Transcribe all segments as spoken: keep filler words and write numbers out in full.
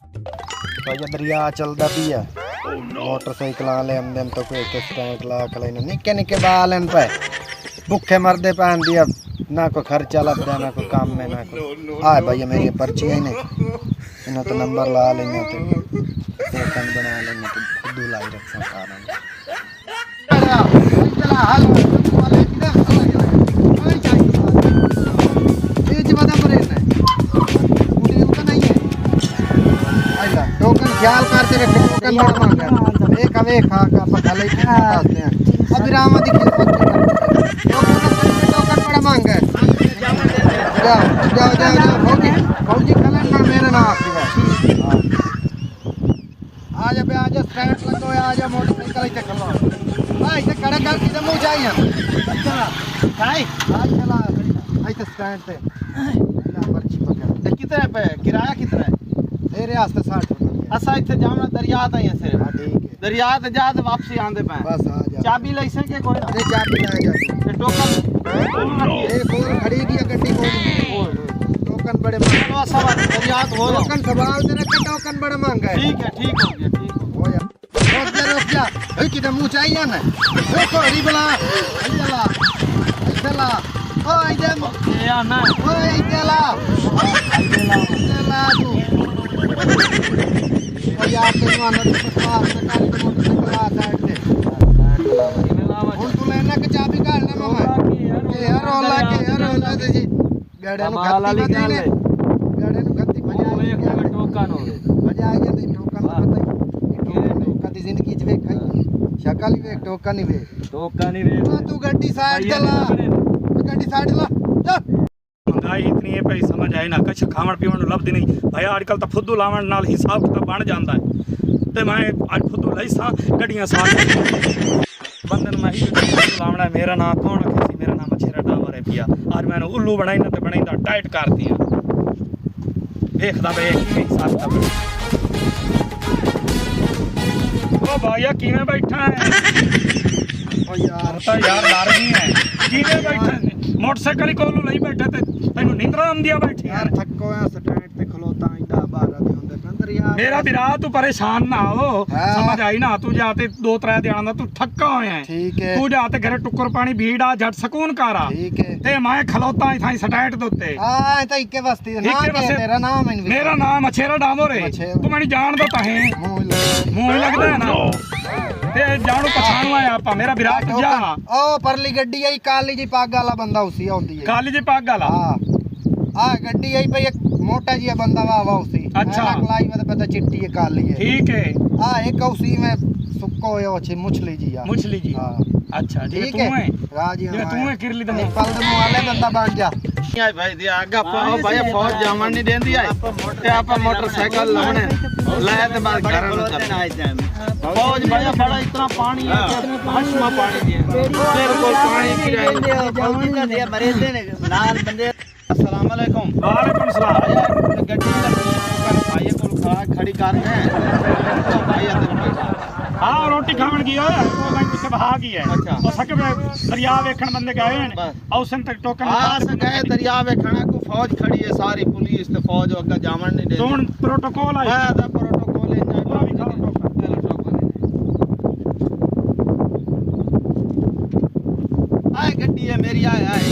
بھائی، دریا چلدا پیا۔ موٹر سائیکل والے آندے نے تو کوئی تے سٹینڈ لا کھلائے نے۔ نکے نکے بال ہیں پے۔ بھکھے مردے پے آندی ہے۔ نہ کوئی خرچہ لبدا، نہ کوئی کام ہے، نہ کوئی۔ آئے بھائی، میری پرچی ہے نے۔ انہاں تو نمبر لا لینا تے ٹوکن بنا لینا تے خود لائی رکھساں سارا۔ ٹوکن خیال کر تے رکھو، ٹوکن بڑا مہنگا ہے۔ ویکھ، ویکھ، آ، آ، پتہ لئی کیا دسدے ہیں۔ ابھی راما دی خدمت نہیں کرتے۔ ٹوکن، ٹوکن بڑا مہنگا ہے۔ جاؤ، جاؤ، جاؤ، جاؤ، فوجی، فوجی کلر نہ میرا نام آخری ہے۔ آ جا بے، آ جا، سٹینڈ لڳو ہے، آ جا، موٹر سائیکل اتھے کھلو۔ آ، اتھے کھڑے کر، کدھر منہ چاہیے؟ اچھا، کھائے؟ آ، چلا، اتھے سٹینڈ تے۔ لا، پرچی پکڑ۔ تے کتنا ہے پے؟ کرایہ کتنا ہے؟ تیرے واسطے ساٹھ روپے۔ اساں اتھے جاونا دریا تائیں ہے صرف۔ ہاں، ٹھیک ہے۔ دریا تے جا تے واپسی آندے پے۔ بس آ جا۔ چابی لئی سیں کہ کوئی نہ؟ نہیں، چابی لے جا۔ تے ٹوکن؟ اے کول کھڑی گئی ہے گڈی کول۔ ٹوکن بڑے مہنگے۔ چلو، اساں دریا تے ہو جاؤ۔ ٹوکن سنبھال تے رکھ، ٹوکن بڑا مہنگا ہے۔ ٹھیک ہے، ٹھیک ہو گیا، ٹھیک ہو گیا۔ ہو جا۔ رک جا، رک جا۔ بھئی، کدھر منہ چاہیے نا؟ رکو، ہری بلا۔ ادھر لا۔ ادھر لا۔ او، ادھر۔ اے آ نا۔ او، ادھر لا۔ ادھر لا تو۔ او یار، تینوں آنا تو پتہ، سرکاری موٹر سائیکل آ سائیڈ تے۔ ہن تو لینا کہ چابی کاڑ نا ماما؟ کہ یار، رولا، کہ یار، رولا تے جی۔ گاڑیاں نوں بابا والا گھتی لکھیا بدی نے۔ لے۔ گاڑیاں نوں گھتی او بدی ویکھ نے۔ ٹوکن ہوے۔ مزہ آ گیا تے ٹوکن دا ہاں۔ پتہ ہی۔ ٹوکن، ٹوکن دی زندگی چ ویکھ کھائی۔ ہاں۔ شکل ہی ویکھ، ٹوکن ہی ویکھ۔ ٹوکن ہی ویکھ۔ او تو گڈی سائیڈ تے لا۔ بھائی، گڈی سائیڈ لا۔ چل۔ مہنگائی اتنی ہے پئی، سمجھ آئے نہ، کچھ کھاوݨ پیوݨ نوں لبھدی نہیں۔ بھایا، اڄ کل تاں فدو لاوݨ نال حساب کتاب بݨ جاندا ہے۔ تے میں اڄ فدو لئی ساں، گڈیاں ساریاں۔ بندے نوں میں ایہو چیز لاوݨا ہے، میرا ناں کون رکھے سی؟ میرا ناں مچھیرا ڈامر ہے پیا۔ اڄ میں الو بݨائیندا تے بݨائیندا ٹائٹ کر ݙیاں۔ ویکھدا پئے کیویں حساب کتاب۔ او بھائیا، کیویں بیٹھا ہے؟ او یار۔ تاں یار ڈر گئی ہے۔ کیویں بیٹھا ہے؟ موٹر سائیکل ہی کولوں لئی بیٹھا تے تینوں نیندراں آندیاں بیٹھیاں۔ یار تھکو آں، سٹینڈ تے کھلوتا ہاں، ݙاہ بارہ دے ہوندے پن۔ میرا بھرا، توں پریشان نہ ہو، ہاں۔ سمجھ آئی نا؟ توں جا تے ݙو ترے ݙیہاڑاں دا توں تھکا ہویا ہے۔ ٹھیک ہے۔ توں جا تے گھرے ٹکر پاݨی بھیڑ آ، جھٹ سکون کر آ۔ ٹھیک ہے۔ تے میں کھلوتا اتھاں سٹینڈ دے اتے۔ ہاں، اے تاں اکے وستی دے ناں ہکے کیا ہے؟ وستی۔ تیرا نام ہے نہیں۔ میرا نام مچھیرا ڈامور ہے۔ مچھیرا۔ توں مینوں جاندا تاں ہے۔ منہ ہی لڳدا۔ منہ ہی لڳدا ہے نا۔ تے جاݨو پچھاݨو ہے آپاں، میرا بھرا توں جا۔ او پرلی گڈی آئی، کالی جی پڳ والا بندہ اسی ہوندی ہے۔ کالی جی پڳ والا؟ ہاں۔ آ گڈی آئی پئی، ہک موٹا جیہا بندہ واہ واہ اسی۔ اچھا۔ عینک لائی وے تے پتہ چٹی ہے، کالی ہے۔ ٹھیک ہے۔ آ ہک اسی میں سکو ہویا اچھے مچھلی جیہا۔ مچھلی جی۔ ہاں۔ اچھا، جیہڑا ٹھیک ہے۔ توں ہے؟ راہ جی جیہڑا ہمارا۔ توں ہے کرلی دے منہ۔ پل دے منہ والے بندہ بݨ جا۔ آئے بھائی دی آگا پاؤ بھائی، فوج جاوݨ نہیں ݙیندی آئی۔ تے آپاں موٹر سائیکل لونے۔ لے تے بعد گھر نوں چلے۔ فوج بھائی بڑا اتنا پاݨی ہے کہ پشما پاݨی دی ہے۔ بالکل پاݨی پی رہے ہیں۔ مریض نے نال بندے۔ السلام علیکم۔ وعلیکم السلام۔ بھائی، گڈی لگی ہے، بھائی کول کھڑا، کھڑی کر کے۔ بھائی اندر بیٹھا۔ ہاں، روٹی کھاوݨ گیا ہے، او میں پیچھے بہا گیا ہے۔ اچھا۔ او سکے دریا ویکھݨ بندے گئے ہیں۔ بس۔ او سن تک ٹوکن ہاں، اساں گئے دریا ویکھݨ، کو فوج کھڑی ہے، ساری پولیس تے فوج اڳا جاوݨ نہیں ݙیندی۔ تو ہݨ پروٹوکول آئی۔ ہاں، دا پروٹوکول ہے، جائے او بھی کھاؤ ٹوکن۔ چلو، ٹوکن ہے۔ آئے گڈی ہے میری، آئے، آئے۔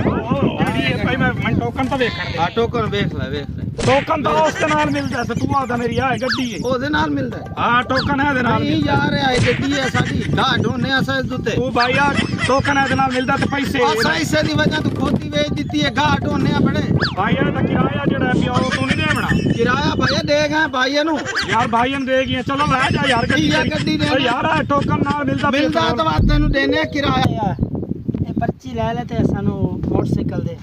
او، او، گڈی ہے بھائی، میں، میں ٹوکن تو ویکھݨ دے۔ ہاں، ٹوکن ویکھ لے، ویکھ لے۔ ٹوکن تو اس دے نال ملدا ہے، تے تو آہدا میری آئے گڈی ہے۔ او دے نال ملدا ہے؟ ہاں، ٹوکن ہے دے نال نہیں ملدا ہے۔ یار، اے گڈی ہے ساݙی، گاہ ڈھونے اساں اس دے اتے۔ او بھائی یار، ٹوکن ہے دے نال ملدا تے پیسے۔ اساں اسے دی وجہ توں کھوتی ویچ ݙتی ہے، گاہ ڈھونے آ بڑے۔ بھائی یار، دا کرایہ جیہڑا ہے پیا، او توں نہیں ݙیوݨا؟ کرایہ بھائی ݙے گئے بھائی نوں۔ یار، بھائی نوں ݙے گئے، چلو لے جا یار، گڈی ٹھیک ہے، لے۔ گڈی ݙے۔ او یار، اے ٹوکن نال ملدا پیا ملدا پیا۔ تاں تینوں ݙینے کرایہ۔ اے پرچی لے لے تے سانوں موٹر سائیکل دے۔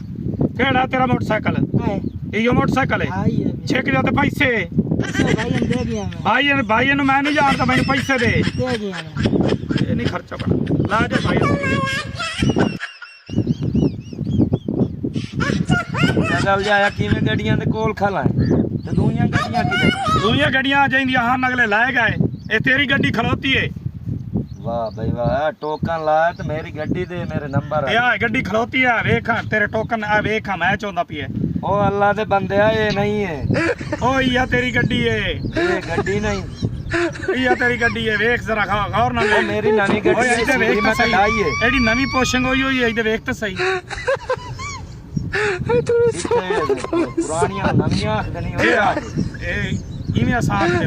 کیڑھا تیرا موٹر سائیکل؟ اے۔ ایہو موٹر سائیکل ہے؟ ہاں، ایہو ہے۔ چھک جا تے پیسے۔ پیسے بھائی ہم دے گیا میں۔ بھائی، بھائی نوں میں نہیں جاندا، مینوں پیسے دے۔ دے گیا میں۔ اے نہیں خرچہ بݨا۔ لا جا بھائی۔ شکل جایا کیویں گڈیاں دے کول کھلا ہے۔ تے دوئیاں گڈیاں کدھر؟ دوئیاں گڈیاں جیندیاں ہن اگلے لے گئے۔ اے تیری گڈی کھلوتی ہے۔ واہ بھائی واہ، ٹوکن لایا تے میری گڈی دے میرے نمبر ہے۔ اے آ گڈی کھلوتی ہے، ویکھ ہاں، تیرے ٹوکن آ ویکھ ہاں، میچ ہوندا پیا ہے۔ او اللہ دے بندیا، اے نہیں ہے۔ او یا تیری گڈی ہے۔ اے گڈی نہیں۔ یا تیری گڈی ہے، ویکھ ذرا غور نال۔ او میری نویں گڈی ہے، میں کڈائی ہے۔ ایڈی نویں پوشنگ ہوئی ہوئی ہے، ایدے ویکھ تے صحیح۔ پرانیاں نویاں آکھ دینی ہوئی۔ اے ایویں اساں